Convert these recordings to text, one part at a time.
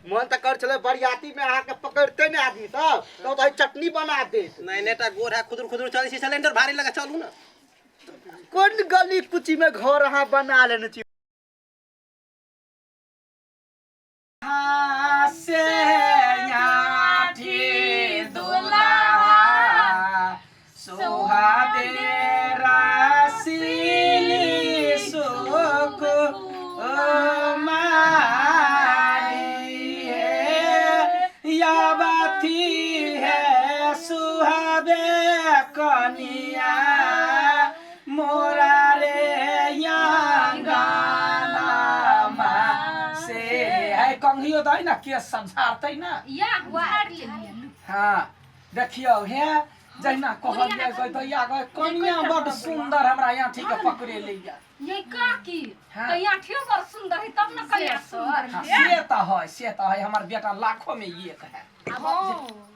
मन तऽ कर छलै बरियाती में अहाँके पकड़ते ने आदमी सब तऽ ओतऽ चटनी बना देत। नहीं नहीं टा गोर है, खुदुर खुदुर चलै छै, सिलेंडर भारी लगा, चलू ना। कोन गली कुची में घर अहाँ बना लेने छी? से आठी दुल्हा सुहादे रासिली सुख मारी है या बाती है सुहादे कनिया मोरा रे गाना से है कंघियो दै ना, केस सब झाड़तै ना। या झाड़ लेलियै। हाँ, देखियौ हे, जहिना कहलियै गई दैया गई कनिया बड सुंदर हमरा यहाँ ठीक पकड़े लैया। ये काकी। हाँ। तो यहाँ ठियो बड़ सुंदर है तब न कन्या सुंदर हाँ, है। से तऽ है, से तऽ है, हमर बेटा लाखों में एक है। आब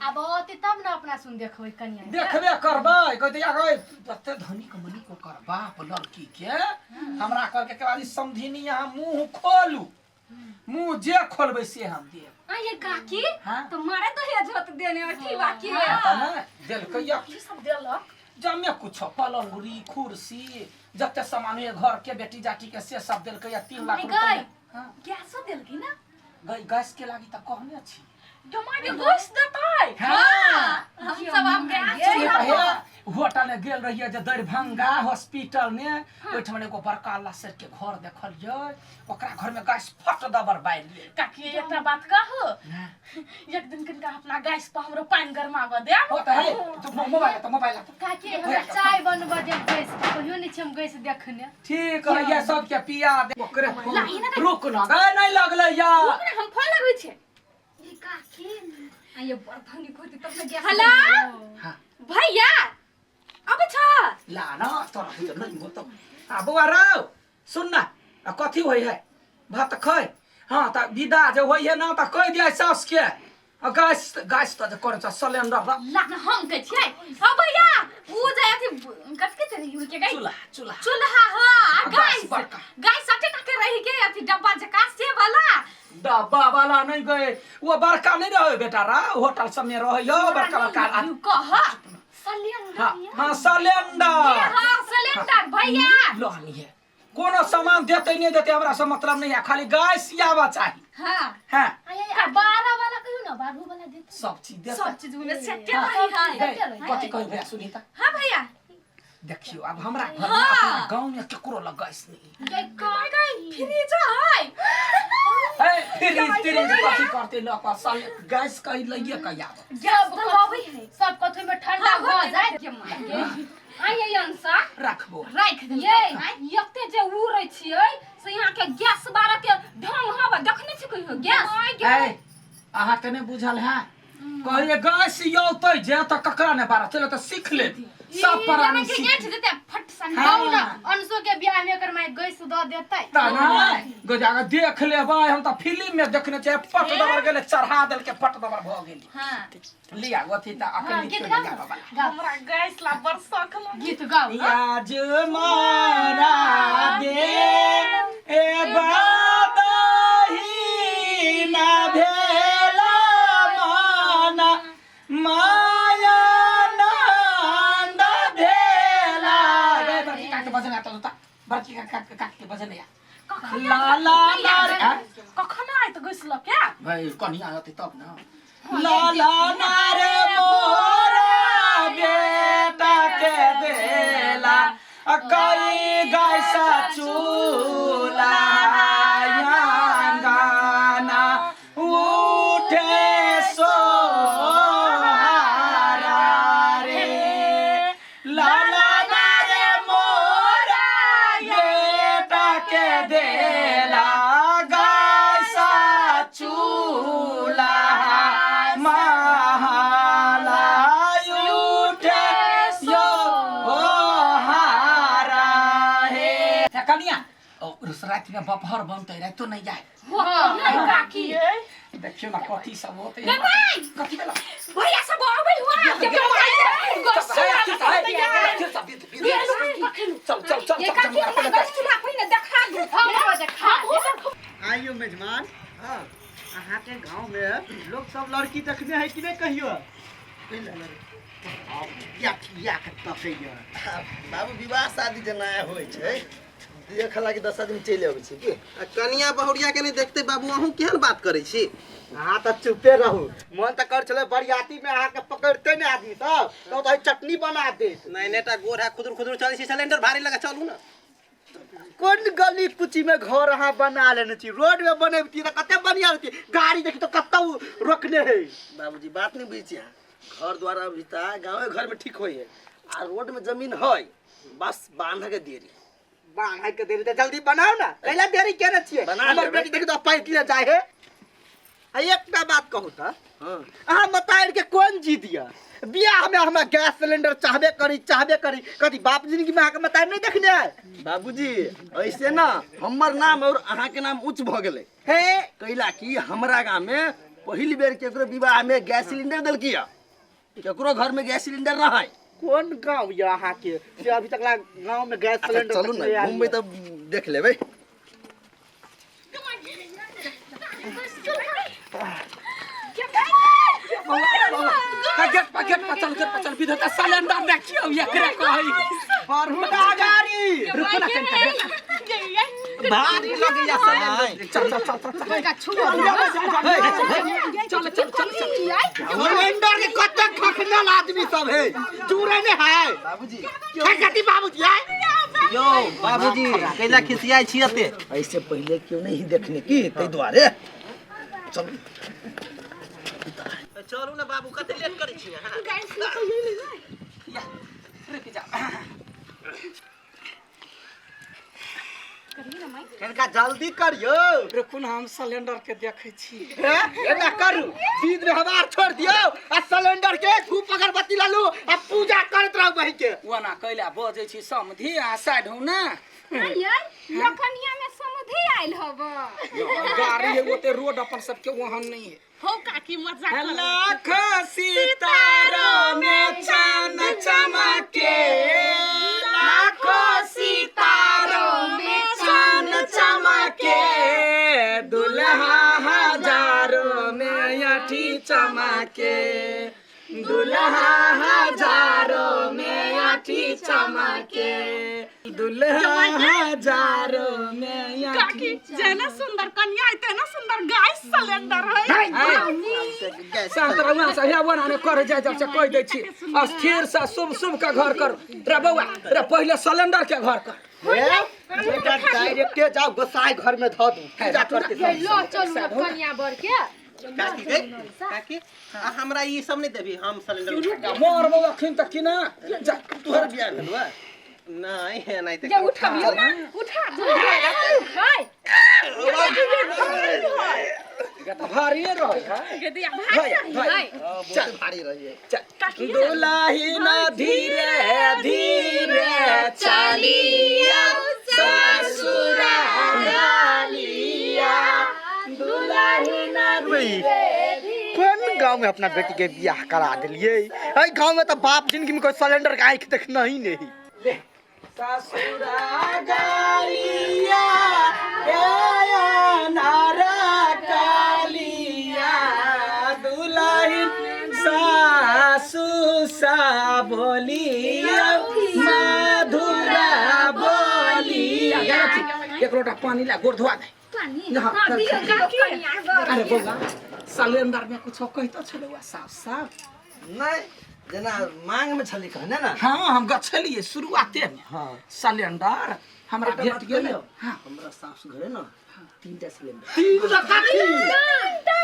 आब औते तब न अपना सुन देखबै कनिया के। देखबे करबै गई दैया गई, जते धनिक मनिक ओकर बाप लड़की के हमरा कहलकै के बाजी समधिनी यहाँ मुंह खोलू, मुंह जे खोलबै से हम देब। आ ये काकी। हाँ। तो मारे दहेज होत देने अथी बाकी है। हाँ, तऽ नहि देलकै या की सब देलक? जमे कुछो पलंगरी कुर्सी जते सामान होइए घर के बेटी जाटी के से सब देलकै या 3 लाख गई। रुपया। हाँ। गैसो देलकी ना? गई, गैस के लागी तऽ कहने छी। जमाई के गैस देतै? हाँ। हम सब आब गैस से चूल्हा तऽ हे, पर। होटल में गेल रहियै जे दरभंगा हॉस्पिटल में, ओहिठाम एगो बड़का लसर के घर देखलियै, ओकरा घर में गैस फट दबर बारि गेल। काकी, एकटा बात कहू? हाँ। एक दिन कनिका अपना गैस पर हमरो पानि गरमाबऽ देब। ओ तऽ हे, तू मोबाइल ला तऽ, मोबाइल ला तऽ। काकी, हमरा चाय बनबऽ देब गैस पर, कहियो नहि छी हम गैस देखने। ठीक है, ये सबके पिया दे। ओकरे फोन रुक ना गए, नहीं लगलै या। रुक ना, हम फोन लगबै छियै। ये काकी, आ ये बड़ धनिक होती तब ने गैस। हेलो? हाँ। भैया अबै छ? ला ना तोरा बुझल नहीं होतो। आ बौआ रौ, सुन ना, आ कथी होइ है भात खै। हाँ तऽ विदा जे होइ है ना तऽ कहि दिया सास के, आ गैस गैस तऽ जे करै छ सिलेंडर ला ना, हम कहै छियै। हाँ भैया, उ जे अथी कथी के रही के गई? चूल्हा, चूल्हा। चूल्हा, हाँ, आ आ गैस गैस बड़का। गैस अटे टके रही के अथी डब्बा जका से वाला। डब्बा वाला नहीं गए, वो बड़का नहीं रहे बेटा रा, होटल सब में रहे यो बड़का बड़का। You कह सिलेंडर। हाँ हाँ, सिलेंडर। ये हाँ, सिलेंडर भैया। लो आनी है, कोनो सामान देते नहीं देते हमरा से मतलब नहीं है, खाली गैस आवा चाहिए। हाँ। हाँ। आ ये आ 12 वाला कहियो ना, 12 वाला देते। सब चीज देते। सब चीज में सेटे हाँ। रही है। हे, कथी कही भैया सुनीता? हाँ भैया। देखियो, अब हमरा घर में अपना गांव में केकरो लग गैस नहीं। ये काकी। फ्रिज है। ए, फ्रिज त्रिज कथी करते लऽ कऽ, साले गैस कही लइए कऽ आब। सब कथी है, सब कथी में ठंडा भऽ जाए। आ ये अंशा रखबो। राखि देलकै। ये। एते जे उड़ै छियै से यहाँ के गैस बारह के ढंग हवा देखने छी कहियो गैस? ए, अहाँके नहि बुझल है, कहलिए गैस यौतै जे तऽ ककरा ने बारह चलो तऽ सीख ले सब प्राणी जेना कि सीख ऐंठ जेतै फट सन। हाँ। कहू ना, अंशो के बियाह में एकर माय गैस दऽ देतै। तऽ नहि गजा देख लेबै, हम तऽ फिल्म में देखने छियै, फट दबर गेलै, चढ़ा देलकै, फट दबर भऽ गेलै। हाँ। लिया अथी तऽ हाँ, अखन गीत गाउ ना, गाउ। हमरा गैस ला बड़ शौक लागल। गीत गाउ। याज मारा दे ए बादही ना भेला माना माया नंद भेला। रे बड़की काके बजना तो ता, बड़की काका काके बजना या ला ला ला रे, आ? कखन आयत गैस लऽ के? भाई कनिया आते तब ना। ला ला ना रे मोरा बेटा के देला आ कई गैसा चूल्हा गाना उठे सोहारा रे, ला ला ना रे मोरा बेटा के देला गैसा चूल्हा महाला उठे सोहारा हे। हे कनिया, ओ राति में बपहर बनतै, रातिो नहीं जाए। नहीं काकी। देखियो ना कथी सब होतै। गै माय! कथी भेला? भैया सब आबै हुआ के चल चल चल ये चल। काकी, हमरा गैस चूल्हा पहिने देखा दू। हम देखा। आइयो मेजमान। हाँ। अहाँके गाँव में लोग सब लड़की देखने है कि नहीं कहियो? या या के तकैया। बाबू विवाह शादी जेना होइ छै, देख लागी 10 आदमी चलि अबै छै की। आ कनिया बहुरिया के नहि देखते बाबू, अहूँ केहन बात करै छी? अहाँ तऽ चुपे रहू। मन तऽ कर छलै बरियाती में अहाँके पकड़ते ने आदमी सब तो तऽ चटनी बना देत। नहीं नेटा गोर है, खुदुर खुदुर चलै छै, सिलेंडर भारी लगा चलू ना। कोन गली कुची में घर अहाँ बना लेने छी? रोड में बनेबती तऽ कते बढ़िया रहती। गाड़ी देखी तो कतौ रोकने है। बाबूजी बात नहीं बुझै छी अहाँ, घर द्वार अभी तऽ गाँवे घर में ठीक होइ है, आ रोड में जमीन है, बस बांध के देरी। बांधे के देरी तऽ जल्दी बनाओ ना, कैला देरी केने छियै? बना हमर लेबै। बेटी देखी तो पैक ले जाय है। आ एकटा बात कहू तऽ, हाँ। अहाँ बतायल के कोन जिद यऽ? बियाह में हमरा गैस सिलेंडर चाहबे करी, चाहबे करी। कथी बाप जिंदगी में अहाँके बतायल नहीं देखने है? बाबूजी ऐसे ना हमर नाम और अहाँ के नाम उच्च भ गेलै। हे कैला कि हमरा गाँव में पहिल बेर केकरो विवाह में गैस सिलेंडर देलकी है, केकरो घर में गैस सिलेंडर न है। कोन गाँव यऽ अहाँके से अभी तक ला गाँव में गैस अच्छा, सिलेंडर चलू तक ना नहि आयल घूमबै यऽ? तब देख लेबै। गेट पर, गेट पर चल, गेट पर चल, विधता सिलेंडर देखियौ एकरे कहै। बढ़ू ना गाड़ी। रुकू ना कनिका, भारी लगैया सिलेंडर। चल चल चल चल चल चल चल चल चल। सिलेंडर के कते खखनल आदमी सब है, चूरे ने है। बाबूजी हे कथी बाबूजी है? यो बाबूजी कैला खिसियाइ छी एते? ऐसे पहले क्यों नहीं देखने की ताहि दुआरे। चलू चलू ना बाबू, कते लेट करै छी अहाँ? रुक जा। कनिका जल्दी करियौ। रुकू ना, हम सिलेंडर के देखै छी। हे, एना करू, बीच में हमार छोड़ दियौ आ सिलेंडर के धूप अगरबत्ती लालू आ पूजा करैत रहू बही के। ओना कैला बजै छी समधी आ साइड हूँ ना। लखनिया में समधी आयल हब। गाड़ी है ओते, रोड अपन सबके ओहन नहीं है। हो काकी मजाक कर। लाख सितारों में चांद चमके, लाखों सितारों में चांद चमके, दुल्हा हजारों में अठी चमके, दुल्हा हजारों में अठी चमके, दुल्हा हजारों में अठी। काकी जेना सुंदर कन्या आते ना सुंदर गैस सिलेंडर है। शांत रहू से, हे बना ने कर जाय जब से कह दै छी अस्थिर से शुभ शुभ के घर कर। रे बौआ रे, पहिले सिलेंडर के घर कर। हे, बेटा डायरेक्टे जाओ गोसाई घर में धऽ दू, पूजा करते सब। लो चलू ना कन्या बर के। काकी गे काकी, आ हमरा ई सब नहि देबी, हम सिलेंडर उठा मोर बौआ अखन तक कि ना जा। तोहर बियाह भेलौ है? नहीं नहीं जे उठबियो ना, उठा दू हाय। त भारी रहै है। गदिया भाई भाई बहुत भारी रही है। दुलाही न धीरे धीरे चलिया ससुरा गालिया, दुलाही न कोन गाँव में अपना बेटी के बियाह करा देलिए? एहि गाँव में तऽ बाप जिंदगी में कोई सिलेंडर के आँखि देखना ही नहीं। ससुरा गालिया नारा कालिया, दुलाही सासु सा बोलिया मधुरा बोलिया। एक लोटा पानी ला, गोर धोआ दे। पानी हाँ, हां चल, दियो चल। काकी कन्या बर अरे के। बौआ, सिलेंडर में कुछ कहतो छलौआ साफ साफ? नहीं, जेना मांग में छली कहने ना। हाँ, हम गछलिए शुरुआते में। हाँ। सिलेंडर हमरा एकटा भेट बात गेल। कहियौ? हाँ। हमरा सासु घरे ना 3टा सिलेंडर। तीन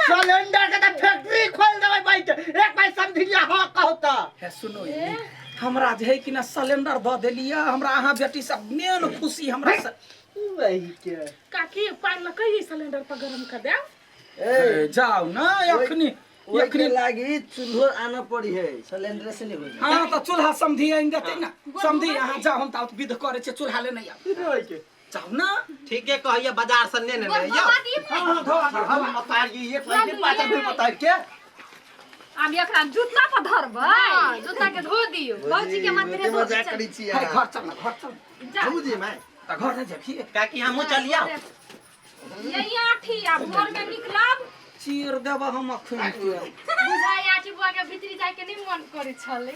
सिलेंडर के तऽ फैक्ट्री खोल देबै बैठ एक भाई समझिया। हाँ कहू तऽ। हे सुनो, ये हमरा जे है कि ना सिलेंडर दऽ देलियै हमरा अहाँ बेटी सब मेन खुशी हमरा से। वही के काकी पानि लऽ कहियै सिलेंडर पर गरम कर देब। ए ए, जाउ ना अखनी ओहि अखनी के लागी चूल्हो आना पड़ी है, सिलेंडर से नहीं होई। हाँ तऽ चूल्हा समधी आनि देतै ना। समधी अहाँ जाउ, हम तऽ विध करै छियै, चूल्हा ले नहीं आउ, वही के। जाउ ना। ठीके कहैया, बाजार से ने ने गोर यौ। धोआ दियै। हाँ धोआ दे, हम बताइए एक महीने पाछा फिर बताइए के। आब एकरा जूता पर धरबै। हां जूता के धो दियो, भौजी के माथे बहुते धो। मजाक करै छी है अहाँ। घर चल ना, घर चल। जा। हमहूँ जेबै। तऽ घर नहि जेबही? काकी हमहूँ चलिया। यही आठी आ भोर में निकलब। चीर देब हम अखन के। बुझाइ आटी बुआ के भीतरी जाय के नहीं मन करे छलै।